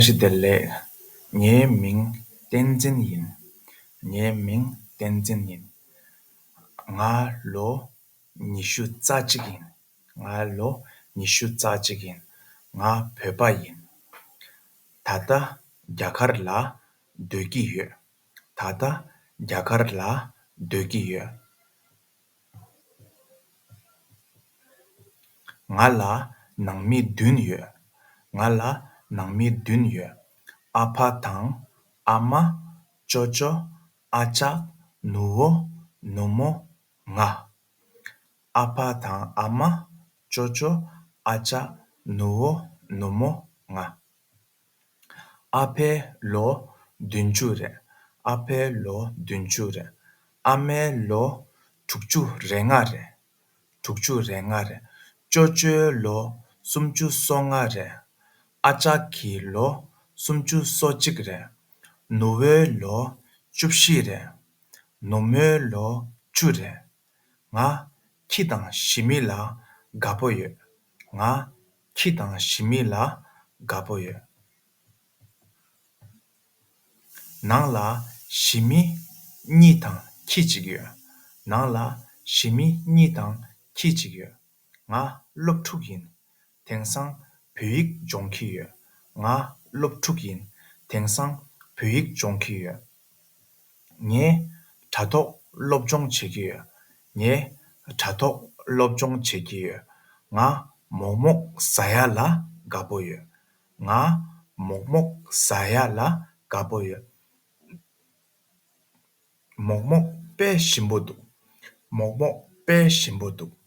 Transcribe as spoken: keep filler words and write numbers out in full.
བཀྲ་ཤིས་བདེ་ལེགས། ངའི་མིང་བསྟན་འཛིན་ཡིན། ངའི་མིང་བསྟན་འཛིན་ཡིན། ང་ལོ་ཉི་ཤུ་རྩ་གཅིག་ཡིན། ང་ལོ་ཉི་ཤུ་རྩ་གཅིག་ཡིན། ང་བོད་པ་ཡིན། ད་ལྟ་རྒྱ་གར་ལ་སྡོད་ཀྱི་ཡོད། ད་ལྟ་རྒྱ་གར་ལ་སྡོད་ཀྱི་ཡོད། ང་ལ་ནང་མི་བདུན་ཡོད། ང་ལ་ནང་མི་བདུན་ཡོད། ཨ་ཕ་དང་ཨ་མ། ཅོ་ཅོ། ཨ་ཅག་ནུ་བོ། ནུ་མོ། ང་། ཨ་ཕ་དང་ཨ་མ། ཅོ་ཅོ། ཨ་ཅག་ནུ་བོ། ནུ་མོ། ང་། ཨ་ཕའི་ལོ་བདུན་ཅུ་རེད། ཨ་ཕའི་ལོ་བདུན་ཅུ་རེད། ཨ་མའི་ལོ་དྲུག་ཅུ་རེ་ལྔ་རེད། དྲུག་ཅུ་རེ་ལྔ་རེད། ཅོ་ཅོའི་ལོ་སུམ་ཅུ་སོ་ལྔ་རེད། ཨ་ཅག་གི་ལོ་སུམ་ཅུ་སོ་གཅིག་རེད། ནུ་བོའི་ལོ་བཅུ་བཞི་རེད། ནུ་མོའི་ལོ་བཅུ་རེད། ང་ཁྱི་དང་ཞི་མི་ལ་དགའ་པོ་ཡོད། ང་ཁྱི་དང་ཞི་མི་ལ་དགའ་པོ་ཡོད། ནང་ལ་ཞི་མི་གཉིས་དང་ཁྱི་གཅིག་ཡོད། ནང་ལ་ཞི་མི་གཉིས་དང་ཁྱི་གཅིག་ཡོད། ང་སློབ་ཕྲུག་ཡིན། དེང་སང་བོད་ཡིག་སྦྱོང་གི་ཡོད། ང་སློབ་ཕྲུག་ཡིན། དེང་སང་བོད་ཡིག་སྦྱོང་གི་ཡོད། ངས་དྲ་ཐོག་སློབ་སྦྱོང་བྱེད་ཀྱི་ཡོད། ངས་དྲ་ཐོག་སློབ་སྦྱོང་བྱེད་ཀྱི་ཡོད། ང་མོག་མོག་ཟ་ཡ་ལ་དགའ་པོ་ཡོད། ང་མོག་མོག་ཟ་ཡ་ལ་དགའ་པོ་ཡོད། མོག་མོག་དཔེ་ཞིམ་པོ་འདུག། མོག་མོག་དཔེ་ཞིམ་པོ་འདུག།